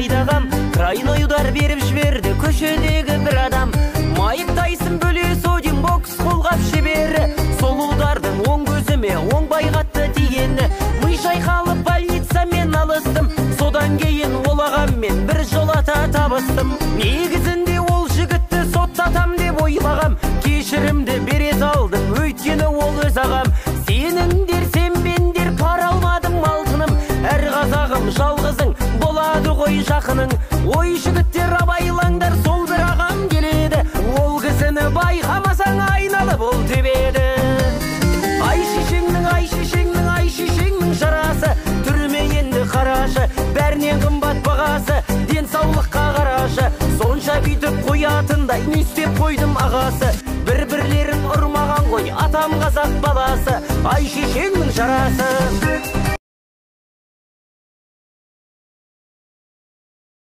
айдағам. Тройной удар беріп жіберді көшедегі бір адам. Майк Тайсон бөле содин бокс қолғап шебері. Сол удардың оң көзіме оңбай қатты тигені. Ми шайқалып больницамен алыстым. Содан кейін ол ағаммен бір жолата табыстым. Негізінде ол жігітті соттатам деп ойлағам. Кешірімді бере салдым, өйткені ол өз ағам. Сеніңдер, сенбеңдер, пара алмадым алтыным. Әр қазағым жалғызың, болады ғой жақының. Ой жігіттер абайлаңдар, сол бір ағам келеді. Ол кісіні байқамасаң айналып ол тебеді. Ай шешеңнің, ай шешеңнің, ай шешеңнің жарасы. Түрме енді қарашы, бәрінен қымбат бағасы. Денсаулыққа қарашы, сонша бүйтіп қоятындай не істеп қойдым ағасы. Бір-бірлерін ұрмаған ғой атам қазақ баласы. Ай шешеңнің жарасы.